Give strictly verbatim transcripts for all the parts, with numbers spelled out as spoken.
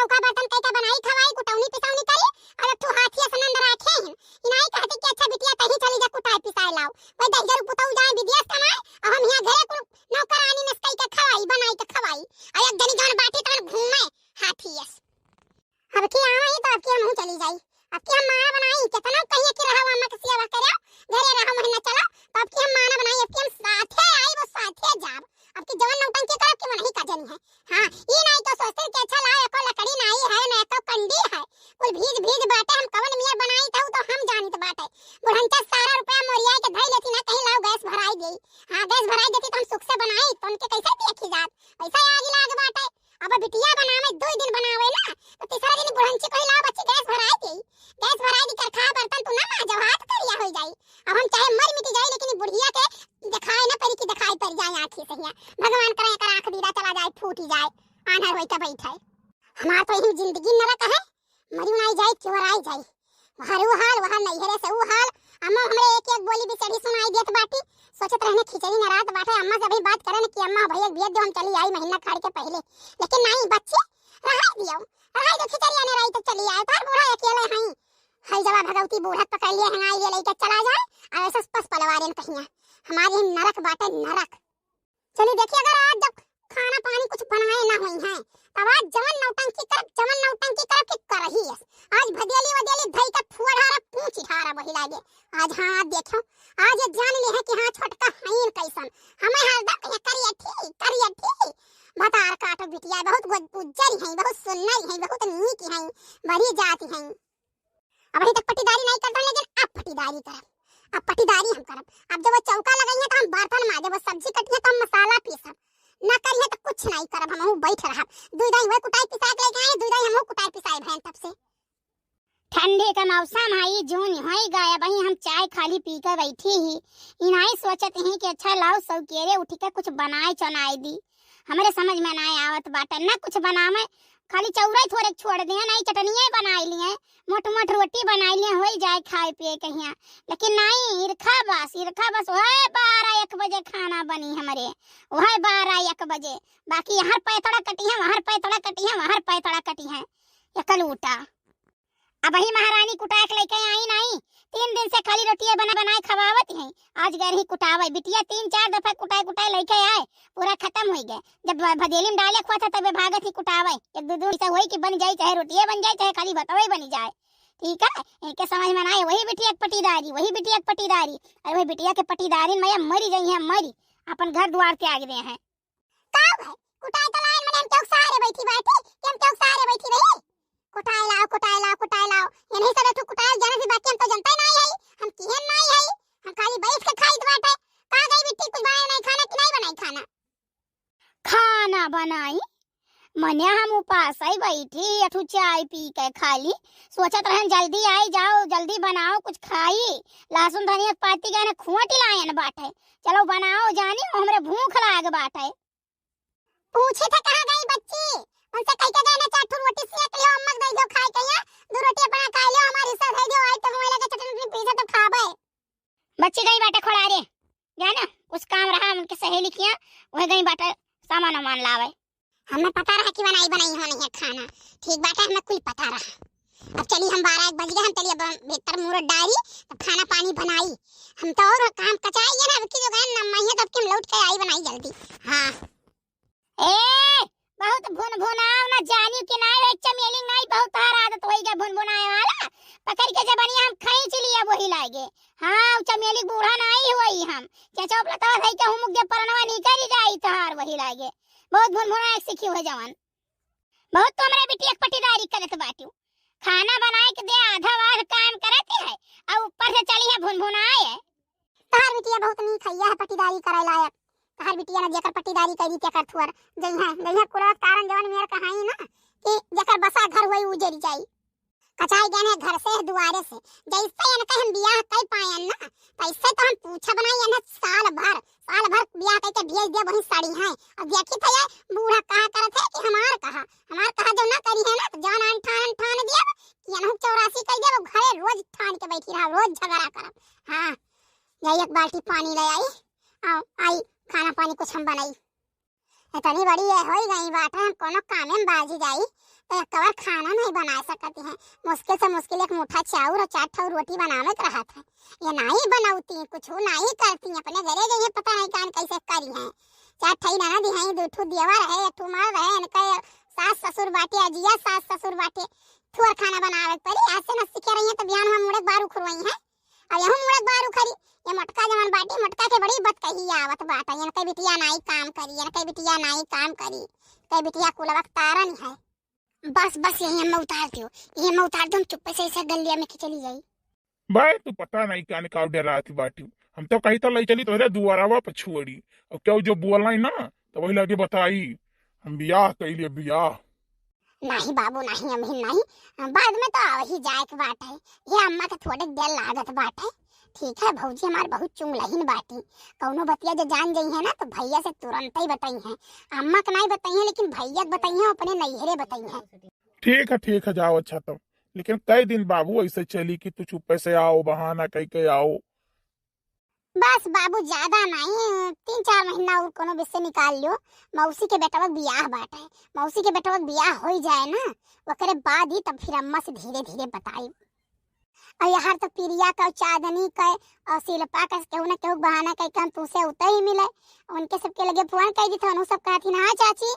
चौका बर्तन कई के बनाई खवाई, कुटौनी पिसौनी करी, और एक ठो हाथी अस ननद राखे हैं। ई नाहीं कहती कि अच्छा बिटिया तहीं चली जा कुटाए पिसाए लाओ। वही दहिजर पुतऊ जाए विदेश कमाए, और हम यहाँ घरे कुल नौकरानी नस कई के खवाई, बनाई के खवाई। और एक जनी जौन बाटी तवन घूमे हाथी अस। अब की आवा ही तो अब की हमहू चली जाई। अब की हम माना बनाई, केतना कहिए कि रहो अम्मा के सेवा करो, घरे रहो महीना चलो, तो अब की हम माना बनाई, अब की हम साथे आई, वो साथे जाब। अब की जवन नौटंकी करब कि वो नहीं का जनी है। हाँ, ई नाहीं तो सोचते कि अच्छा लाओ, एको लकड़ी नाहीं है, ना एको कंडी है, कुल भीज भीज बाटे, हम कवन मियर बनाई तहु तो हम जानित बाटे। बुढ़ंचा सारा रुपया मोरिया के धई लेती ना, कहीं लाओ गैस भराई देई। हाँ, गैस भराई देती तो हम सुख से बनाई, तो उनके कैसे देखी जात, वैसे आग लाग बाटे। अब बिटिया बनावे, दुई दिन बनावे ना, तो तीसरा दिन बुढ़ंची कही, "लाओ बच्ची, गैस भराई दी, गैस भराई दी, करखा बर्तन तू ना माजो, हाथ करिया होई जाई। अब हम चाहे मर मिट जाई, लेकिन ई बुढ़िया के दिखाई ना पड़ी कि दिखाई पड़ जाए आँखी से हियाँ। भगवान करे एकर आँख बीरा चला जाए, फूटी जाए, आन्हर होई के बैठे।" हमार तो यही जिंदगी नरक है, मरी उनाई जाई, चोराई जाई। हर ऊ हाल, वहाँ नैहरे से ऊ हाल। अम्मा हमरे एक एक बोली बिचड़ी सुनाई देत बाटी। सोचत रहने खिचड़ी नरात बाटे, अम्मा से अभी बात करे न कि अम्मा भैया भेज दो, हम चली आई महीना खाड़ के पहले। लेकिन नहीं बच्ची, रहाई दियो, रहाई दो, खिचड़ी आने रही तो चली आए, तार बूढ़ा अकेले हई। हई जवा भगवती बूढ़ा पकड़ लिए, हंगाई लिए लेके चला जाए, और ऐसा पस पलवारेन कहिया। हमारी ही नरक बाटे नरक। चली देखी, अगर आज जब खाना पानी कुछ बनाए ना हुई हैं, तब आज जवन नौटंकी करब, जवन नौटंकी करब कि करही है। आज भदेली वदेली धई के फुआ ढारा, पूछ ढारा वही लागे। आज हाँ, आज देखो, आज ये जान ले है कि हाँ, छोटका हईन कैसन। हमें हरदम कहे, "करियठी, करियठी, भतार काटो बिटिया, बहुत गो-, उज्जर हैं, बहुत सुन्नर हैं, बहुत नीक हैं, बड़ी जात हैं।" अबही तक पटीदारी नहीं करत रहन, लेकिन अब पटीदारी करब, अब पटीदारी हम करब। अब जब वो चौका लगाई है तो हम बर्तन माजे, वो सब्जी कटी है तो हम मसाला पीसब, ना करी है तो कुछ नहीं करब, हम बैठ रहब। दुई दाई वही कुटाई पिसा के लेके आए, दुई दाई हमहू कुटाई पिसाए भैन तब से। ठंडी का मौसम है, ई जून होई गए, अबही हम चाय खाली पी के बैठी ही। ई नहीं सोचत ही कि अच्छा लाओ सौकेरे उठ के कुछ बनाए चनाए दी। हमरे समझ में नाहीं आवत बाटे, ना कुछ बनावे, खाली चौरई थोड़े छोड़ दिए, नहीं चटनिए बनाई लिए, मोट मोट रोटी बनाई लिए, होई जाए खाए पिए कहिया। लेकिन नहीं, इरखा बस, इरखा बस, वह बारह एक बजे खाना बनी हमरे, वह बारह एक बजे। बाकी यहाँ पैतड़ा कटी है, वहाँ पैतड़ा कटी है, वहाँ पैतड़ा कटी है, एकल ऊटा। अबही महारानी कुटाए के लेके आई नाई, तीन दिन से खाली रोटिए बना बनाए खवावत हैं। आज गए रही कुटावे, बिटिया तीन चार दफा कुटाए कुटाए लेके आए, पूरा खत्म हो गए। जब भ-, भदेली में डाले खुआ था तबे भागत ही कुटावे। एक दो दो ऐसा होई कि बन जाए, चाहे रोटिए बन जाए, चाहे खाली भतवे बन जाए। ठीक है, इनके समझ में ना आए, वही बिटिया के पटीदारी, वही बिटिया के पटीदारी। अरे वही बिटिया के पटीदारी में मरी जाई है, मरी, अपन घर द्वार त्याग दे हैं। का हो भाई, कुटाए तो लायन मने हम चौक सहारे बैठी बाटी, कि हम चौक सहारे बैठी रही? कुटाए लाओ, कुटाए लाओ, कुटाए लाओ। ये नहीं सब एक ठो कुटाए जाने से, बाकी हम तो जनता ही नहीं है, हम किहन नहीं है, हम खाली बैठ के खाइत बाटे। का गई बिट्टी, कुछ बनाए नहीं खाना कि नहीं बनाई खाना? खाना बनाई? मने हम उपास ही बैठी, अठू चाय पी के खाली। सोचत रहन जल्दी आई जाओ, जल्दी बनाओ कुछ खाई। लहसुन धनिया के पाती गए ना खोटी लायन बाटे। चलो बनाओ जानी, हमरे भूख लाग बाटे। पूछे थे कहाँ गई बच्ची? उनसे कह के गए ना, चार ठो रोटी सेक लियो, अम्मा के दे दियो खाए के, यहाँ दो रोटी अपना खा लियो, हमारे हिस्सा दे दियो, आई तो हमारे लगे चटनी उटनी पीसे तो खाबे। बच्ची गई बाटे खोड़ा रे, जाना कुछ काम रहा उनके सहेली किया, वह गई बाटे सामान वामान लावे। हमें पता रहा कि बनाई बनाई होनी है खाना, ठीक बाटे, हमें कुल पता रहा। अब चली हम बारह एक बज गए, हम चली अब भीतर मुहूर्त डारी, तब खाना पानी बनाई। हम तो और काम कचाई है ना, अब की जो गए ना माई है, तब की हम लौट के आई बनाई जल्दी। हाँ। ए, बहुत भुनभुनाओ ना जानी कि नाई रे चमेली नाई, बहुत तार आदत होई गया भुनभुनाए वाला। पकड़ के जबनिया हम खींच लिया वही लागे। हाँ, उ चमेली बूढ़ा नाई हुई हम। के चौपला तवा धई के हुमुक दे परनवा निकल जाई तहार वही लागे। बहुत भुनभुनाए सीखी हो जवान। बहुत तो हमरे बिटिया के पटीदारी करत बाटू। खाना बनाए के दे आधा वाध काम करत है, और ऊपर से चली है भुनभुनाए। तहार बिटिया बहुत नीक है, यह पटीदारी करे लायक। तहार बिटिया ना जेकर पटीदारी करी तेकर थुअर। जइहे, जइहे कुलवा के कारण जवन मेर कहाई ना कि जेकर बसा घर होई उजर जाई। कचाई गए हैं घर से दुआरे से। जैसे इनके हम बियाह कर पायन ना, तैसे तो हम पूछब नहीं इन्हें साल भर, साल भर बियाह करके भेज दिया वही साड़ी है। अब देखी थे ये बूढ़ा कहा करत है कि हमार कहा, हमार कहा जो ना करी है ना तो जान आन ठान ठान दिया कि इन्हें चौरासी कर दिया, वो घरे रोज ठान के बैठी रहा, रोज झगड़ा करब। हाँ, जाई एक बाल्टी पानी ले आई, आओ, आई खाना पानी कुछ हम बनाई। इतनी बड़ी ये होई गई बात है, हम कोनो कामे में बाजी जाई, तो एक कवर खाना नहीं बनाए सकती हैं। मुश्किल से मुश्किल एक मुट्ठा चाउर और चार ठो रोटी बनावे के रहत है। ये नहीं बनौती, कुछ नहीं करती, अपने घरे गई हैं, पता नहीं कान कैसे करी हैं। चार ठई ननद हैं, दो ठो देवर है, एक ठो मर्द है, इनका सास ससुर बाटे, अजिया सास ससुर बाटे, थोर खाना बनावे के पड़ी। आज से न सीखे रही हैं तो बिहान हम मुड़े के बार उखरवाई हैं। अब यहू मुड़े के बार उखरी। ये मोटका जवन बाटी, मोटका के बड़ी बतकही आवत बाटे, इनके बिटिया नाई काम करी, इनके बिटिया नाई काम करी, कई बिटिया कुलवा के तारन है। बस, बस, यही हमें उतार दियो, यही हमें उतार दियो, हम चुप्पे से ऐसे गलिया में के चली जाई। भाई, तू पता नहीं कान का डरात बाटी। हम तो कही तो लई चली तोहरे दुआरावा पर छोड़ी। अब क्यों जो बोलाई ना, तो वही लगे बताई। हम बियाह कइले बियाह। नहीं बाबू, नहीं, हम ही नहीं। बाद में तो आवही जाए के बात है। ये अम्मा के थोड़े देर लागत बात है। ठीक है, भौजी हमार बहुत चुंगलहिन बाटी। कौनो बतिया जो जान जाई है ना, तो भैया से तुरंत ही बताई है। अम्मा के नहीं बताई है, लेकिन भैया के बताई है, अपने नैहरे बताई है। ठीक है, ठीक है, जाओ। अच्छा, तब लेकिन कई दिन बाबू ऐसे चली कि तू चुप्पे से आओ, बहाना कई के आओ? बस बाबू, ज्यादा नहीं, तीन चार महीना और कोनो बेर से निकाल लियो। मौसी के बेटवा के बियाह बाटे, मौसी के बेटवा के बियाह होई जाए ना, ओकरे बाद ही तब फिर अम्मा से धीरे धीरे बताई। और यार तो प्रिया का, चांदनी का और शिल्पा का केहू ना केहू बहाना कई के हम तुमसे उतै ही मिले। उनके सबके लगे फोन कई दी, तो उन्हों सब कहती ना, "हाँ चाची,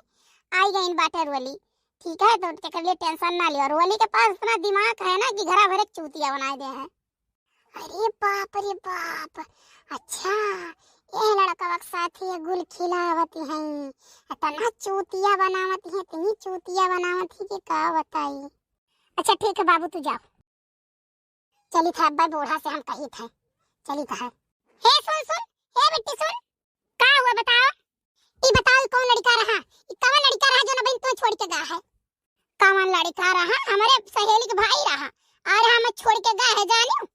आई गई बाटे रोली।" ठीक है, तो उनके के लिए टेंशन ना लियो। रोली के पास इतना दिमाग है ना कि घरा भरे के चूतिया बनाए दे हैं। अरे बाप रे बाप, अच्छा, ये लड़का के साथ ये गुल खिलावती हैं, इतना चूतिया बनावती हैं, इतनी चूतिया बनावती हैं कि का बताई। अच्छा ठीक है बाबू, तू जाओ। चली था अब्बा, बूढ़ा से हम कही थे, चली था। हे सुन सुन, हे बिट्टी सुन, का हुआ बताओ? ई बताओ, ई कौन लड़का रहा? ई कवन लड़का रहा जो ना बहन तू छोड़ के गा है? कवन लड़का रहा? हमरे सहेली के भाई रहा, और हम छोड़ के गा है, जानियो।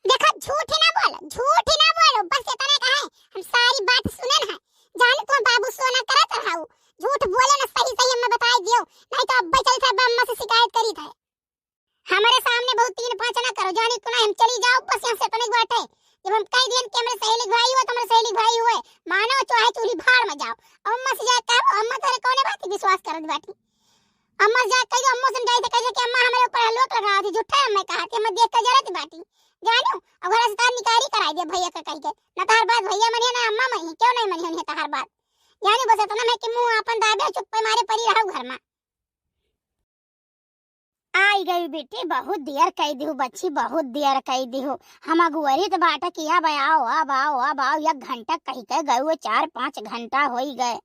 देखा, झूठ ही ना बोल, झूठ ही ना बोलो, बस इतने कहे, हम सारी बात सुने न है। जाने तुम बाबू सोना करत रहा, झूठ बोले ना, सही सही हमें बताई दियो, नहीं तो अब चल था अम्मा से शिकायत करी था। हमरे सामने बहुत तीन पाँच ना करो, जानी तू ना, हम चली जाओ बस यहाँ से, इतने बात है। जब हम कह दियन कि हमरे सहेली के भाई हुए, तो हमरे सहेली के भाई हुए, मानो चाहे चूल्ही भाड़ में जाओ। अम्मा से जाए कहो, अम्मा तोरे कौने बात की विश्वास करत बाटी? अम्मा से जाए कह दो, अम्मा से जाए तो कह दो कि अम्मा हमरे ऊपर हलवा लगावत ही, झूठा अम्मा कहा थी, अम्मा देख के जरत बाटी। जानो, अब घर से तार निकारी कराई दे भैया का कह के, ना तार बात भैया मनिया ना अम्मा मनिया, क्यों नहीं मनिया तार बात? जानो, बस इतना मैं कि मुँह अपन दाबे, चुप्पे मारे परी रहो घर में। आई गई बेटी, बहुत देर कई दिहु बच्ची, बहुत देर कई दिहु। हम अगुवरित बाटे कि अब आओ, अब आओ, अब आओ, एक घंटा कही के गए हुए, चार पाँच घंटा होई गए।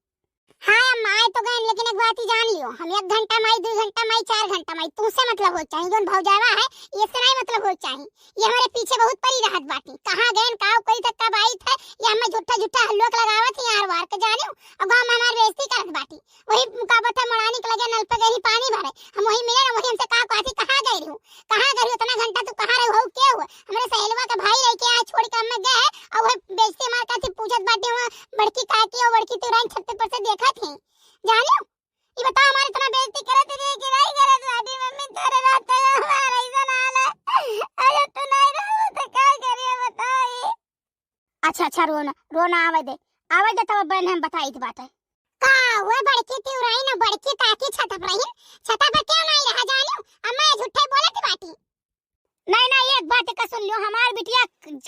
हाँ अम्मा, आए तो गए, लेकिन एक बात ही जान लियो, हम एक घंटा माई, दो घंटा माई, चार घंटा माई, तुमसे मतलब हो चाहिए, जौन भौजावा है, ये से नहीं मतलब हो चाहिए। ये हमारे पीछे बहुत परी रहत बाटी, कहाँ गए, का कोई तक कब आई थे, ये हमें झूठा झूठा हल्लोक लगावत ही यार वार के जानियो, अब गाँव में हमारी बेइज्जती करत बाटी। वही का बता, मड़ानी के लगे नल पे गई पानी भरे, हम वही मिले ना, वही हमसे कहा, कहती, "कहाँ गई रहू? कहाँ गई रहू? इतना घंटा तू कहाँ रही हो? के हो?" हमरे सहेलवा के भाई रह के आज छोड़ के हमें गए, और वही बेइज्जती मार कहती, पूछत बाटे वहाँ बड़की काकी और बड़की तुरंत छत पर से देखत ही। जानियो, ये बताओ, हमारे इतना बेइज्जती करत रही कि नहीं करत बाटी? मम्मी, तोरे रहते हमारा ऐसा हाल है। अरे तू नहीं रहू तो क्या करिए, बताओ ये। अच्छा, अच्छा, रो ना, रो ना, आवे दे, आवे दे, तब बहन हम बताइत बाटे। का हुए बड़की तिउराइन, बड़की काकी छत पर रही, छत पर क्यों नहीं रहा जानियो? अम्मा ये झूठे बोलत बाटी। नहीं, नहीं, एक बात का सुन लियो, हमार बिटिया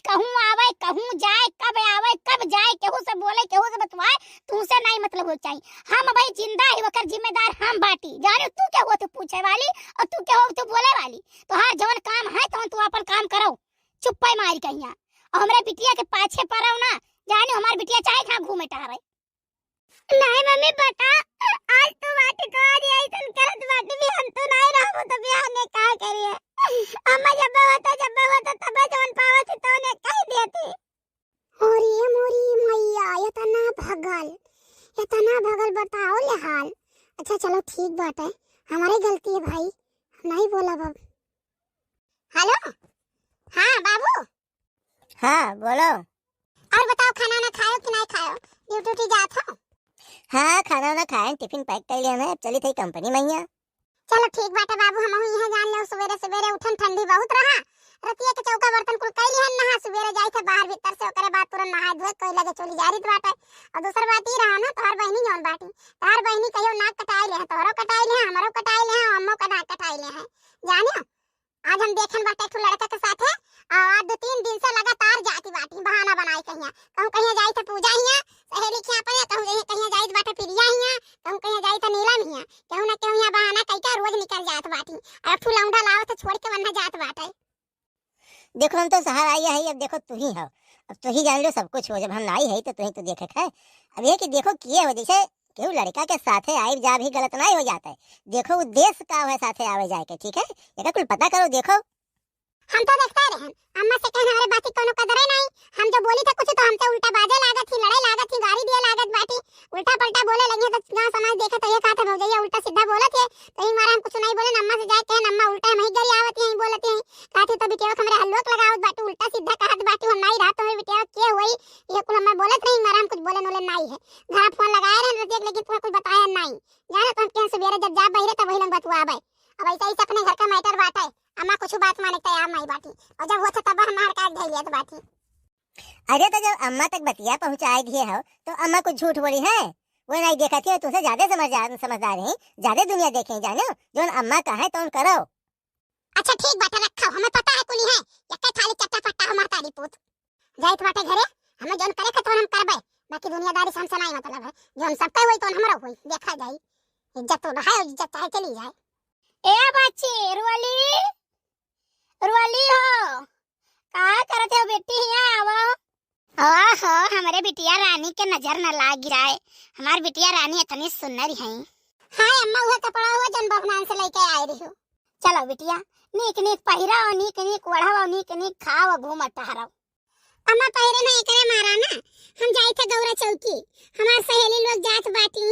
कहूँ आवे, कहूँ जाए, कब आवे, कब जाए, केहू से बोले, केहू से बतवाए, तू से नहीं मतलब हो चाहिए। हम भाई जिंदा ही ओकर जिम्मेदार हम बाटी, जानियो तू के हो तू पूछे वाली और तू के हो तू बोले वाली। तोहार जवन काम है तवन तू अपन काम करो, चुप्पे मारी कहिया। और हमरे बिटिया के पाछे पड़ो ना, जानियो हमार बिटिया चाहे जहाँ घूमे टहरे। नहीं मम्मी, बता, आज तू बाटी तो आज ऐसन करत बाटी भी हम तो नहीं रहबो तो बिहान में का करिए? अम्मा जब होता, जब होता तब जौन पावत थी तो उन्हें कह देती। अरे मोरी मैया, इतना भगल, इतना भगल, बताओ ले हाल। अच्छा चलो ठीक बाटे, हमारी गलती है भाई, नहीं बोला बाबू। हेलो, हाँ बाबू। हाँ बोलो। और बताओ, खाना ना खायो कि नहीं खायो? ड्यूटी उटी जात हो? हाँ, खाना ना खाए, टिफिन पैक कर लिया मैं, अब चली थी कंपनी में यहाँ। चलो ठीक बाटे बाबू, हम यहाँ जान लो, सवेरे सवेरे उठन ठंडी बहुत रहा, रतिया के चौका बर्तन कुल कइ लिहन, नहा सुबेरे जाइत है बाहर भीतर से, ओकरे बाद तुरंत नहाए धोए कोई लगे चली जाइत बाटे। और दूसर बात ई रहा ना, तोहर बहिनी जौन बाटी, तोहर बहिनी कहियो नाक कटाई लेहैं, तोहरो कटाई लेहैं, हमरो कटाई लेहैं, अम्मो का नाक कटाई लेहैं। जानियो, आज हम देखन बाटे एक ठो लड़का के साथे, और आज दो तीन दिन से लगातार जाती बाटी बहाना बनाई कहिया, कहूँ कहिया जाइत है पूजा हिया, सहेली के यहाँ पर, कहूँ कहिया जाइत बाटे प्रिया हिया, कहूँ कहिया जाइत है नीलम हिया, केहू ना केहू यहाँ बहाना कइके रोज निकल जात बाटी। और एक ठो लौंडा लावत है छोड़ के वन्ना जात बाटे। देखो, हम तो सहारा आई है, अब देखो तू ही हो, अब तू ही जान लो सब कुछ हो, जब हम नाई है तो तू ही तो देखे है। अब ये कि देखो किए हो, जैसे केहू लड़का के साथे आइब जाब ही गलत नाई हो जात है। देखो उद्देश्य का है साथे आवे जाए के, ठीक है, एका कुल पता करो। देखो, हम तो देखते रहन, अम्मा से कहन हमरे बात की कोनो कदरे नाई, हम जो बोली थे कुछ तो हमसे उल्टा बाजे लागत ही, लड़े लागत ही, गारी दिए लागत बाटी, उल्टा पलटा बोले लगी तो गाँव समाज देखे तो ये कहत है भौजैया उल्टा सीधा बोलत है, तो यही मारे हम कुछ नाई बोले, अम्मा से जाए कहन अम्मा उल्टा हम ही गरी आवत ही, यही बोलत ही, कहत ही तो बिटिया हमरे हल्लोक लगावत बाटी, उल्टा सीधा कहत बाटी, हम नाई रहत हमें बिटिया के हुई, ये कुल हमें बोलत नहीं, मारे हम कुछ बोले नोले नाई है। घर फोन लगाए रहन रतिया के, लेकिन तुम्हें कुछ बताया नाई। जाने तो हम कहन सुबेरे जब जाब बहिरे तब वही लंग बतुआबे। अब ऐसा ही अपने घर का मैटर बाटे, अम्मा कुछ बात माने तैयार नाई बाटी, और जब होत है तब हमार का धैलियत बाटी। अरे तो जब अम्मा तक बतिया पहुँचाए दिए हो तो अम्मा कुछ झूठ बोली है? वो नाई देखा थी, तुमसे ज्यादा समझदार, समझदार है, ज्यादा दुनिया देखे जानो, जौन अम्मा कहे तौन करो। अच्छा ठीक बाटे, रखो, हमें पता है कुली है, यक्के थाली चट्टा पट्टा हो महतारी पूत। जाइत बाटे घरे, हमें जौन करे के तौन हम करबे, बाकी दुनियादारी से हमसे नाई मतलब है, जौन सबके होई तौन हमरो होई, देखा जाई। इज्जत तो रहे, इज्जत चाहे चली जाए। ए बच्ची, रुअली, रुअली हो, का करत हो बेटी, हियाँ आवो। ओहो, हमरे बिटिया रानी के नजर न लाग जाए, हमार बिटिया रानी इतनी सुन्नर है। हाय अम्मा, उहे कपड़ा हुआ जौन बहनान से लेके आए रही हो। चलो बिटिया, नीक नीक पहिरो, नीक नीक ओढ़ो, नीक नीक खाओ, घूमो टहरो। अम्मा पहिरे ना एकरे मारा ना, हम जाई थे गौरा चौकी, हमार सहेली लोग जात बाटी,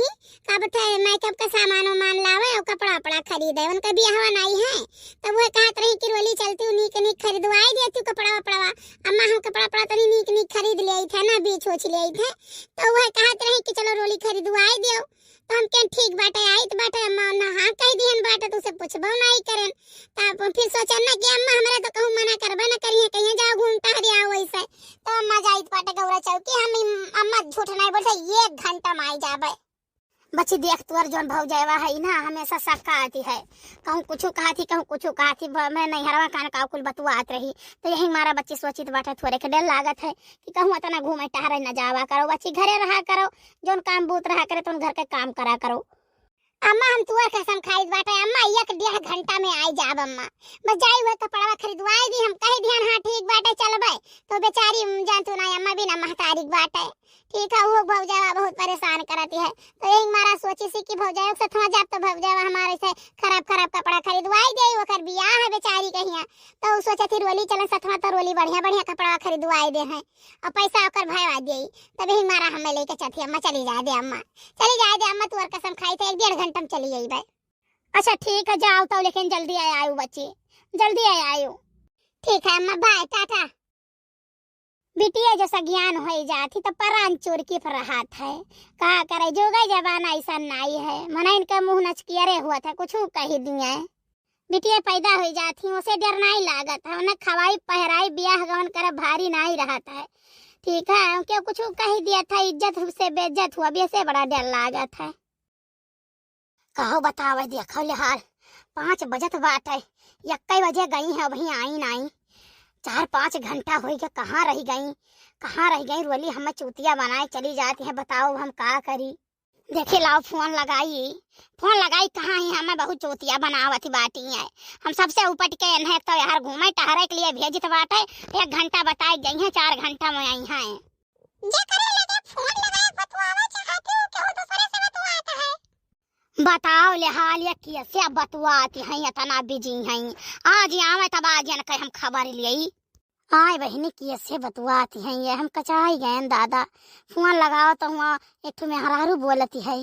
का बता मेकअप का सामान वामान लावे और कपड़ा वपड़ा खरीदे, उनका बियाहवा नाई है, तब वह कहत रही कि रोली चलती हूँ नीक नीक खरीदवाई देती हूँ कपड़ा वपड़वा। अम्मा हम कपड़ा वपड़ा तनी नीक नीक खरीद ले आई थे ना, बीछ उछ ले आई थे, तो वह कहत रही कि चलो रोली खरीदवाई दियो, तो हम कहन ठीक बाटे, आइत बाटे अम्मा, ना हाँ कह दिहन बाटे, तो उसे पूछबो नाई करन। तब फिर सोचन ना कि अम्मा हमरा तो कहूँ मना करबे ना करिए, कहिए जाओ घूम टहर आओ वैसे। तो अम्मा जाइत बाटे गौरा चौकी, हम इम-, अम्मा झूठ नाई बोलते, एक घंटा में आई जाबे। बच्ची देख तोर जौन भौजाइवा है ना, हमेशा शक्का आती है, कहूँ कुछ कहती, कहूँ कुछ कहती, ब-, मैं नैहरवा कान का कुल बतुआत रही। तो यही मारा बच्ची सोचित बाटे, थोरे के डर लागत है कि कहूँ अतना घूमे टहरे न जावा करो, बच्ची घरे रहा करो, जौन काम बूत रहा करे, तौन घर के काम करा करो। अम्मा, हम तुअर कसम खाइत बाटे, अम्मा, एक डेढ़ घंटा में आई जाब, अम्मा। बस जाई हुए कपड़वा खरीदवाई दी, हम कही दिहन, हाँ, ठीक बाटे, चलबे। तो बेचारी, उम, जानतू ना, अम्मा बिना महतारी के बाटे। ठीक है, वो भौजावा बहुत परेशान करती है। तो यही मारा सोची सी कि भौजावा के सथवा जाब, तो भौजावा हमारे से खराब खराब कपड़ा खरीदवाई दे, ओकर बियाह है बेचारी कहिया। तो उ सोचे थी, रोली चलन सथवा, तो रोली बढ़िया बढ़िया कपड़ा खरीदवाई दे हैं। और पैसा ओकर भरवा दिए, तब यही मारा हमें लेके चलती अम्मा, चली जाए दे अम्मा, चली जाए दे अम्मा, तुअर कसम खाई थे, एक डेढ़ घंटा में चली आई भाई। अच्छा ठीक है, जाओ तो, लेकिन जल्दी आए आयो बच्ची, जल्दी आए आयो। ठीक है अम्मा, बाय, टाटा। बिटिया जो सज्ञान होई जात ही तो परान चुरकी पर रहत है, का करे, जोगा जमाना ऐसा नाई है, मनइन के मुँह नचकियरे हुआ था, कुछ कही दिए। बिटिया पैदा होई जात ही, उसे डर नाई लागत है, उन्हें खवाई पहराई, बियाह गवन करे भारी नाई रहत है। ठीक है, क्यों कुछ कही दिया था, इज्जत से बेइज्जत हुआ, बेसे बड़ा डर लागत है। कहो बतावे, देखो ले हाल, पाँच बजत बाटे, यक्के बजे गई है, अबहीं आई नाई। चार पाँच घंटा होई गया, कहाँ रही गई, कहाँ रही गई? रोली हमें चूतिया बनाए चली जाती है, बताओ हम का करी? देखी लाओ फोन लगाई, फोन लगाई, कहाँ ही हमें बहुत चूतिया बनावत बाटी है। हम सबसे उपट के इन्हें तो यार घूमे टहरे के लिए भेजित बाटे, एक घंटा बताए गई है, चार घंटा में आई हैं। जेकरे लगे फोन लगाए बतुआवे चाहत हो, केहू दूसरे से बतुआत है। बताओ ले हाल, ये कैसे बतुआत हैं, इतना बिजी हैं। आज आवे तब आज इनके हम खबर लिए। आए बहिनी, कैसे बतुआत हैं ये, हम कचाई गए दादा। फोन लगाओ तो हुआ एक ठो मेहरारू बोलती है।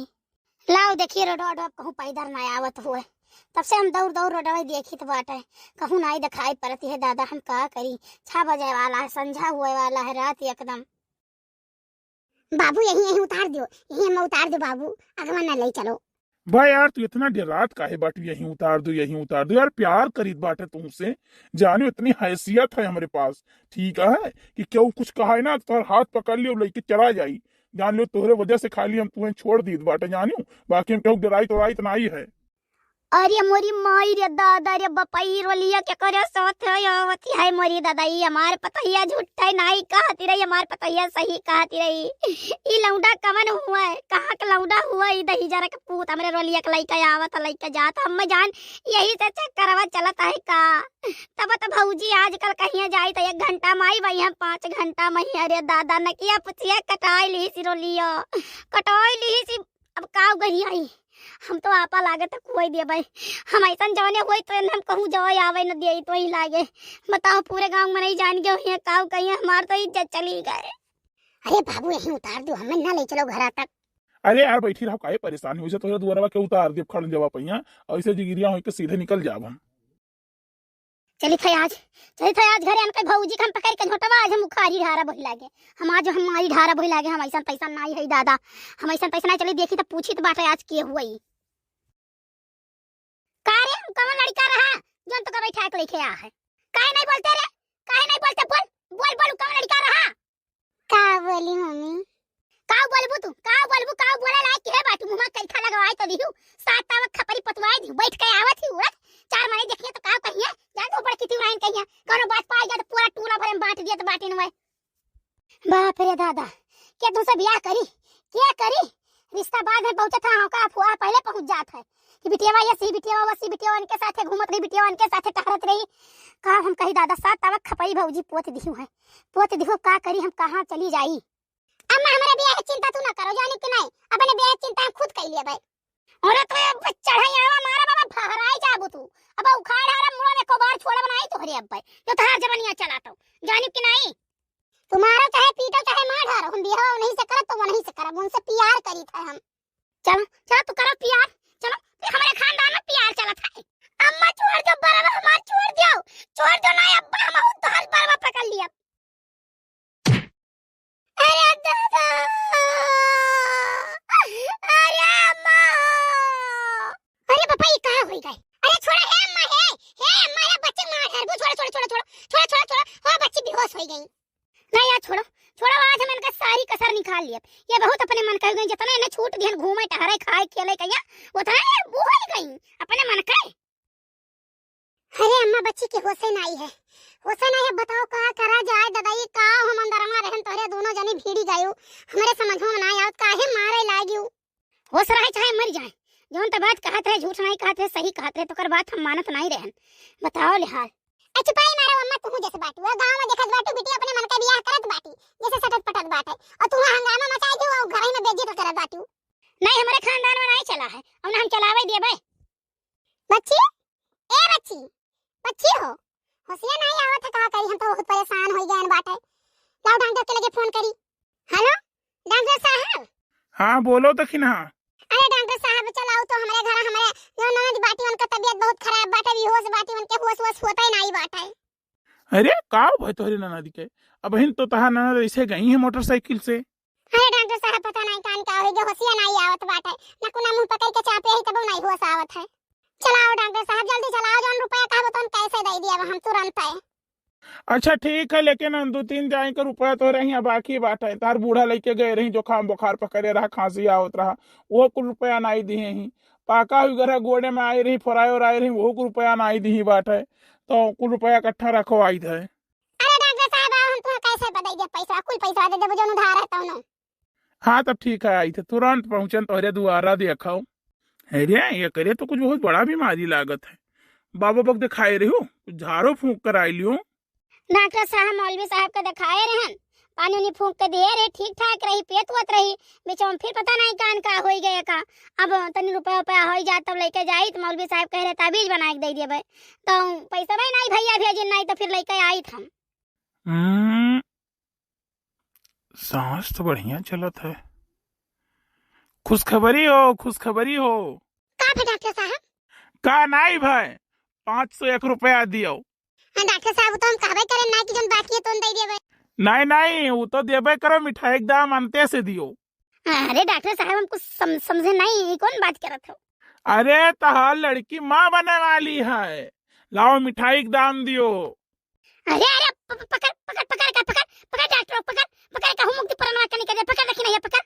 लाओ देखिए रोडवा, रोडवा कहूँ पैदल ना आवत हुए। तब से हम दौड़ दौड़ रोडवा देखित बाटे, कहूँ नाई दिखाई पड़ती है दादा, हम का करी? छह बजे वाला है, संझा हुए वाला है, रात एकदम। बाबू यहीं, यहीं उतार दियो, यहीं में उतार दो बाबू, अगवा न ले चलो। भाई यार, तू इतना डेरात काहे बाटू, यहीं उतार दो, यहीं उतार दो यार, प्यार करीत बाटे तुमसे, जानियो इतनी हैसियत है हमरे पास, ठीक है, कि केहू कुछ कहा है ना, तोहर हाथ पकड़ लियो, लइके चला जाई, जान लियो तोहरे वजह से खाली हम तुहें छोड़ दीत बाटे, जानियो, बाकी हम केहू डेराइत ओराइत नाई है। अरे मोरी माई रे दादा रे बपई, रोलिया के करे साथ है, आवत है मोरी दादा, ई हमार पतोहिया झूठै नाई कहती रही, हमार पतोहिया सही कहती रही। ई लौंडा कवन हुआ है, कहाँ के लौंडा हुआ, ई दहिजरा के पूत हमरे रोलिया के लइके आवत, लइके जात, हम जान यही से चक्करवा चलत है का। तब तो भौजी आजकल कहिया जाई तो एक घंटा में आई, वही हम पाँच घंटा में ही। अरे दादा, नकिया पुछिया कटाई ली सी रोलिया, कटाई ली सी। अब का गही आई, हम तो आपा लागे तो कुआई देबै। हम ऐसन जौने होई तो हम कहूँ जवाई आवे न दिए तो ही लागे। बताओ, पूरे गाँव में नहीं जान गए हुए, का कहिए, हमार तो इज्जत चली गए। अरे बाबू, यहीं उतार दो, हमें ना ले चलो घरा तक। अरे यार, बैठी रहो, काहे परेशान हो, वैसे तोहरे दुआरवा के उतार देब, खड़ जवा पहिया, ऐसे जिगिरिया होई के सीधे निकल जाब हम। चली थे आज, चली थे आज घरे, अनके भौजी के हम पकड़ के झोंटवा, आज हम उखाड़ी ढारा बही लागे। हम आज हम मारी ढारा बही लागे, हम ऐसन तैसन नाई है दादा, हम ऐसन तैसन नाई। चली देखी तो पूछी तो बाटे आज के हुई। का रे, कौन लड़का रहा जौन तो का बैठा के लेके आ है? काहे नहीं बोलते रे, काहे नहीं बोलते? बोल, बोल, बोल, कौन लड़का रहा? का बोली मम्मी? का बोलबू तू? का बोलबू? का बोले लायक के बाटू? मुँह में कैथा लगवाए तो दिहू, सात तावक खपरी पतवाए दिहू, बैठ के आवत ही उड़त, चार मने देखिए तो का कहिए, जा दो बड़की तिवराइन कहिए, कौनो बात पाई जा तो पूरा टूला भरे में बांट दिए तो बाटिन में। बाप रे दादा, के तुमसे बियाह करी, के करी? रिश्ता बाद में पहुंचत है, हमका अफवाह पहले पहुंच जात है कि बिटियावा ये सी, बिटियावा वो सी, बिटियावा इनके साथे घूमत रही, बिटियावा इनके साथे टहरत रही। का हम कही दादा, सात तावक खपरी भौजी पोत दिहू है, पोत दिहू, का करी हम, कहाँ चली जाई? अम्मा, हमरे बियाह के चिंता तू ना करो, जानी कि नहीं, अपने बियाह के चिंता हम खुद कर लिए भाई। अरे तो अब चढ़ाई आवा मारा बाबा, फहराई जाबू तू। अब उखाड़ हारा मुड़ा में कोबार छोड़ा बनाई तोहरे अब भाई, जो तहार जवानिया चला तो, जानी कि नहीं? तू मारो चाहे पीटो चाहे मार डारो, हम बियाह नहीं से करब तो वो नहीं से करब, उनसे प्यार करी था हम। चलो, चलो तू करो प्यार, चलो, ये हमारे खानदान में प्यार चला था। अम्मा छोड़ दो, बराबर हमार छोड़ दो, छोड़ दो ना अब्बा, हम तो हल बरवा पकड़ लिया। अरे दादा, अरे अम्मा, अरे पापा, ये का होई गए? अरे छोड़ा, हे अम्मा, हे, हे अम्मा, ये बच्ची मार है, वो छोड़ा, छोड़ा, छोड़ा, छोड़ा, छोड़ा, छोड़ा, छोड़ा, हो बच्ची बेहोश होई गई। नहीं यार, छोड़ो, छोड़ो, आज हम इनका सारी कसर निकाल लिए। ये बहुत अपने मन का हो गई, जितना इन्हें छूट दिहन घूमे, टहरे, खाए, खेले कहिया, उतना ये वो हो गई अपने मन का। अरे अम्मा, बच्ची के होशे नाई है, होशे नाई है। बताओ का करा जाए दादा, ये का हम अंदरवा रहन तोहरे दोनों जनी भीड़ी गयो, हमरे समझ में ना आवत काहे मारे लागियो। होश रहे चाहे मर जाए, जौन त बात कहत रहे, झूठ नाई कहत रहे, सही कहत रहे, तोकर बात हम मानत नाई रहन। बताओ ले हाल। ए चुपाई मारो अम्मा, तुहू जैसे बाटू, वो गाँव में देखत बाटू, बिटिया अपने मन का बियाह करत बाटी, जैसे सटत पटत बाटे, और तुहू हंगामा मचाई दियो, और घर में बेइज्जत करत बाटू। नहीं, हमारे खानदान में नहीं चला है, और ना हम चलावे देबे। बच्ची, ए बच्ची, बच्ची हो, होशिया नहीं आवत है, का करी, हम तो बहुत परेशान हो गए बाटे। लाओ डॉक्टर के लगे फोन करी। हेलो, डॉक्टर साहब। हाँ, बोलो दखिनहा। अरे डॉक्टर साहब, चलाओ तो हमारे घर, हमारे जो ननद बाटी, उनका तबीयत बहुत खराब बाटे, बेहोश बाटी, उनके होश वोश होता ही नहीं बाटे। अरे, का भय तोहरे ननद के? अबहिन तो तहार ननद ऐसे गई है मोटरसाइकिल से। अरे डॉक्टर साहब, पता नहीं कान का हो गया, होशिया नहीं आवत बाटे, ना कुना मुंह पकड़ के चापे है, तबो नहीं होश आवत है। चलाओ डॉक्टर साहब, जल्दी चलाओ, जौन रुपया कहबो तौन कैसे दे दिया, हम तुरंत है। अच्छा ठीक है, लेकिन हम दो तीन जाए के रुपया तोहरे हियाँ बाकी बाटे, तार बूढ़ा लइके गए रही, जुकाम बुखार पकड़े रहा, खांसी आवत रहा, वो कुल रुपया नहीं दिए ही। पाका हुई गरहा गोड़े में आई रही, फोराए ओराए रही, वो कुल रुपया नहीं दिए बाटे, तो कुल रुपया इकट्ठा रखो आई थे। अरे डॉक्टर साहब, आओ, हम तुम्हें कैसे दे दे पैसा, कुल पैसा दे देबो जौन उधार है तौनो। हाँ, तब ठीक है, आई थे, तुरंत पहुँचन तोहरे दुआरा, देखो। अरे, ये करे तो कुछ बहुत बड़ा बीमारी लागत है। बाबा बक दिखाए रहो, कुछ झाड़ो फूंक कराई लियो। डॉक्टर साहब, मौलवी साहब के दिखाए रहन, पानी उनी फूंक के दिए रहे, ठीक ठाक रही, पेत वत रही, बीच में फिर पता नहीं कान का होई गया का। अब तनी रुपया उपया होई जात तब लेके जाई, तो मौलवी साहब कह रहे ताबीज बना के दे देबे, तो पैसा भाई नहीं भैया भेजिन, नहीं तो फिर लेके आई हम। हम्म, सांस तो बढ़िया चलत है। खुशखबरी हो, खुशखबरी हो। का भे डॉक्टर साहब? का नाई भाई, पाँच सौ एक रुपया दियो। हाँ डॉक्टर साहब, वो तो हम कहबे करे ना कि जौन बाकी है तो दे देबे। नहीं, नहीं, वो तो देबे करो, मिठाई के दाम अंते से दियो। अरे डॉक्टर साहब, हम कुछ सम-, समझे नहीं, ये कौन बात करत हो? अरे, तहार लड़की माँ बने वाली है, लाओ मिठाई के दाम दियो। अरे, अरे, प-, प-, पकड़, पकड़, पकड़, का पकड़, पकड़ डॉक्टर, पकड़, पकड़, कहूँ मुक्ति परनवा के निकल जाए, पकड़ रखी नहीं है, पकड़।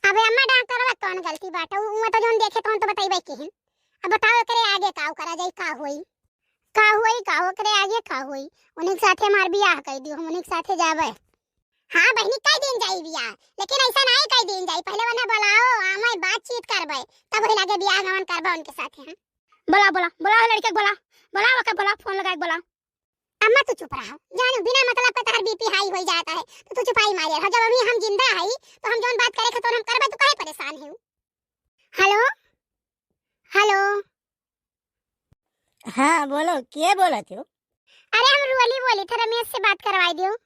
अबे अम्मा, डॉक्टर बा कौन गलती बाटे? उ, उमा तो जौन देखे तौन तो बतइबे किहिन। अब बताओ, एकरे आगे का करा जाई, का होई? का होई, का ओकरे आगे का होई? उन्हीं के साथे हमार बियाह कई दियो, हम उन्हीं के साथे जाबे। हाँ बहिनी, कई दिन जाई बियाह, लेकिन ऐसा नहीं कई दिन जाई, पहले उन्हें बुलाओ, आवे बातचीत करबे, तब वही लागे बियाह गमन करबे उनके साथे हम। बोला, बोला, बोला लड़के के बोला, बोला ओके बोला, फोन लगा के बोला। अम्मा तू चुप रहो, जानो बिना मतलब के तहार बीपी हाई होई जाता है, तो तू चुपाई मारे रहो। जब अभी हम जिंदा हई, तो हम जौन बात करे के तो हम करबे, तू काहे परेशान है? हेलो, हेलो। हाँ, बोलो, के बोलत हो? अरे, हम रोली बोली थे, रमेश से बात करवाई दियो।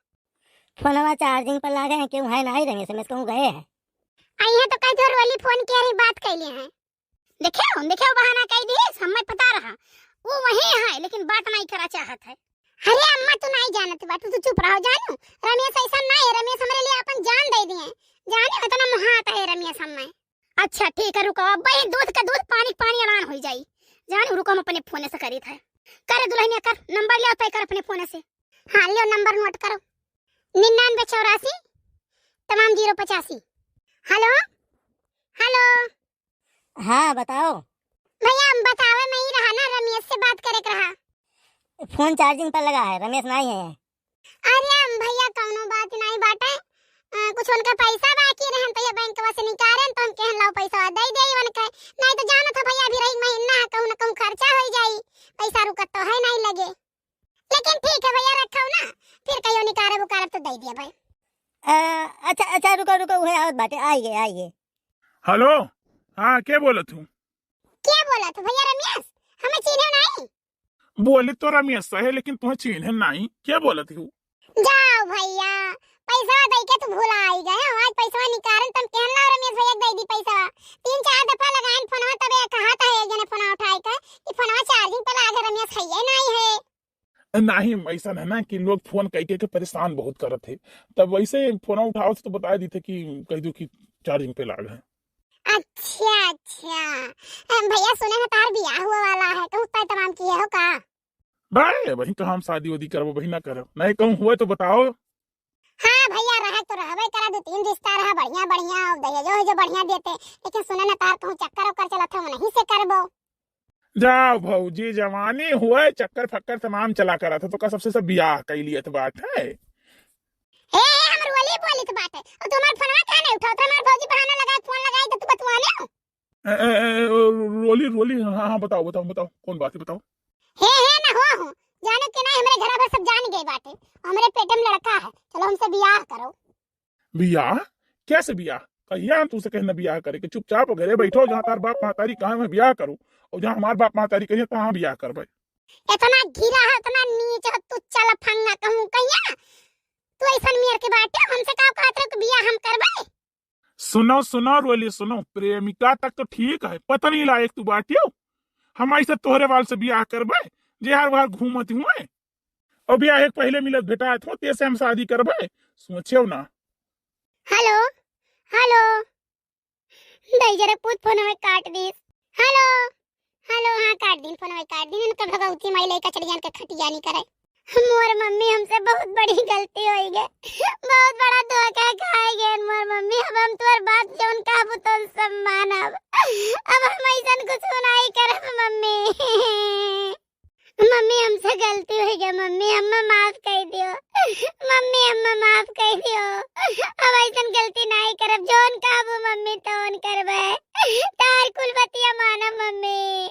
फोनवा चार्जिंग पर लागे हैं, केहू है नहीं रमेश, रमेश कहूँ गए हैं। आई है तो कह दो, रोली फोन किया रही, बात कैले हैं। देखे हो, देखे हो, बहाना कह दिए, हमें पता रहा। वो वही है, लेकिन बात नहीं करा चाहत है। अरे अम्मा, तू नहीं जानत बाटू, तू चुप रहो जानू। रमेश ऐसा नहीं है, रमेश हमारे लिए अपन जान दे दिए। जाने इतना मुहात है रमेश हमें। अच्छा, ठीक है, रुको, अब भाई दूध का दूध, पानी का पानी, ऐलान हो जाई। जाने, रुको, हम अपने फोन से करी थे। करे दुल्हनिया, कर नंबर ले आता है, कर अपने फोन से। हाँ, लियो नंबर नोट करो, निन्यानवे चौरासी तमाम जीरो पचासी। हेलो, हेलो। हाँ, बताओ। भैया, हम बतावे में ही रहा ना, रमेश से बात करे के रहा। फोन चार्जिंग पर लगा है, रमेश नहीं है। अरे भैया, कौनो बात नहीं बाटे। अ, कुछ उनका पैसा बाकी रहन, तो ये बैंकवा से निकालेन, तो हम कहन लाओ पैसा दे दे उनके। नहीं तो जानत हो भैया, अभी रही महीना है, कहूँ न कहूँ खर्चा हो जाई, पैसा रुकत तो है नहीं लगे। लेकिन ठीक है भैया, रखो ना, फिर कहियो निकारब उकारब तो दे दिया भाई। अ, अच्छा, अच्छा, रुको, रुको, उहे आवत बाटे, आई गए, आई गए। हेलो, हाँ, के बोलत हूँ? के बोलत हूँ भैया? रमेश, हमें चिन्हे नहीं? बोली तो रमेश है, लेकिन तुम्हें चिन्हे नहीं। के बोलत हूँ? जाओ भैया, पैसा दे के तू भुलाई गए हो। आज पैसा निकालन, तुम कहन लाओ रमेश भैया दे दी पैसा। तीन चार दफा लगाइन फोनवा, तबे कहत है एक जने फोनवा उठाए के कि फोनवा चार्जिंग पे लागे, रमेश है नहीं है। नहीं, ऐसा है ना कि लोग फोन कई कई के परेशान बहुत करत है, तब वैसे फोन उठाओ तो बता दी थे कि कह दो कि चार्जिंग पे लाग है। अच्छा, अच्छा। अ, भैया सुने हैं तार बियाह हुआ वाला है, कहूँ तय तमाम किए हो का? भाई, वही कहाँ हम शादी वादी करबो, वही ना करब। नहीं कहूँ हुए तो बताओ। हाँ भैया, रहे तो रहबे करा, दो तीन रिश्ता रहा बढ़िया बढ़िया, और दहेजो है जो बढ़िया देते, लेकिन सुने ना तार कहूँ चक्कर ओकर चलत है, वहीं से करबो। जाओ भौजी, जवानी हुए, चक्कर फक्कर तमाम चला करत है, तो का सबसे सब बियाह कई लियत बाटे। हे, हे, हम रोली बोलित बाटे, और तुम्हार फोनवा काहे नहीं उठावत? हमार भौजी बहाना लगाए, फोन लगाए तो तू बतुआने हो। ए, ए, ए, रो-, रोली, रोली, हाँ, हाँ, बताओ, बताओ, बताओ, कौन बात है, बताओ। हे, हे, ना हो, हो, जानो कि नहीं, हमरे घर भर सब जान गए बाटे, हमरे पेट में लड़का है, चलो हमसे बियाह करो। बियाह? कैसे बियाह? कहिया हम तुमसे कहना बियाह करे के? चुपचाप घरे बैठो, जहाँ तार बाप महतारी कहाँ, वहाँ बियाह करो, और जहाँ हमार बाप महतारी कहिए, तहाँ बियाह करबे। इतना गिरा है, इतना नीच है, तू चल फंगा कहूँ कहिया? तू ऐसन मेर के बाटे, हमसे का कहत रहे कि बियाह हम करबे? सुनो, सुनो, रोली, सुनो, प्रेमिका तक तो ठीक है, पत्नी लायक तू बाटियो। हम ऐसे तोहरे वाल से बियाह करबे, जे हर बार घूमत हुए। और बियाह एक पहले मिलत भेटात हो, तेसे हम शादी करबे, सोचेउ ना। हेलो, हेलो। दाई जरा पूत फोन में काट दीस। हेलो, हेलो, हाँ, काट दीन फोन में, काट दीन। इनका भगवती माई लई कचड़ियन के खटिया नहीं करे। मोर मम्मी, हमसे बहुत बड़ी गलती होई गए, बहुत बड़ा धोखा खाए गए मोर मम्मी। अब हम तोर बात जौन कहबू तौन सब मानब। अब हम ऐसन कुछ नहीं करब मम्मी। मम्मी, हमसे गलती होई गए मम्मी, हमें माफ कर दियो। मम्मी, हमें माफ कर दियो, अब ऐसन गलती नहीं करब। जौन कहबू मम्मी तौन करबे, तार कुल बतिया मानब मम्मी।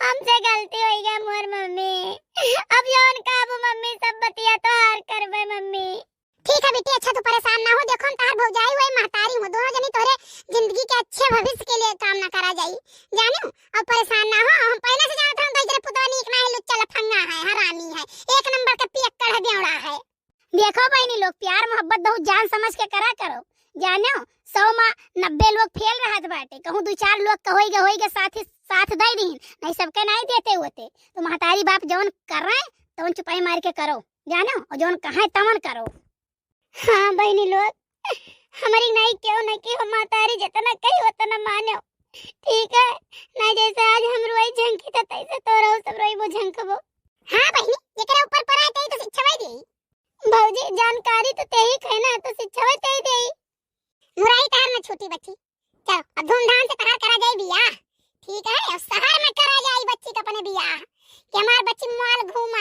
हमसे गलती होई गए मोर मम्मी, अब जौन कहबू मम्मी सब बतिया तोहार करबे मम्मी। ठीक है बेटी, अच्छा तू परेशान ना हो, देखो हम तहार भौजाई हुए महतारी हूँ, दोनों जनी तोहरे जिंदगी के अच्छे भविष्य के लिए कामना करा जाई, जानियो, और परेशान ना हो। हम पहले से जानत रहन, तो इधर पुतवा नीक ना है, लुच्चा लफंगा है, हरामी है, एक नंबर का पियक्कड़ है, बेवड़ा है। देखो बहनी लोग, प्यार मोहब्बत बहुत जान समझ के करा करो, जानियो, सौ में नब्बे लोग फेल रहत बाटे, कहूँ दो चार लोग का होई गए, होई गए साथ ही साथ दे दीन, नहीं सबके नहीं देते होते, तो महतारी बाप जौन कर रहे हैं, तौन चुपाई मार के करो, जानियो, और जौन कहे तवन करो। हाँ बहनी लोग, हमारी नहीं क्यों नहीं कि हम महतारी जितना कही उतना मानो। ठीक है, ना जैसे आज हम रोई झंकी त तैसे तोरहू सब रोइबो झंकबो। हाँ बहिनी, जेकरा ऊपर परा है तेही तो शिक्षावे देई। भौजी, जानकारी तो तेही है ना, तो शिक्षावे तेही देई। मुराई तहार न छूटी बच्ची। चलो, अब धूमधाम से तहार करा जाई बियाह। ठीक है, अब शहर में करा जाई बच्ची का अपने बियाह। कि हमार बच्ची mall घूम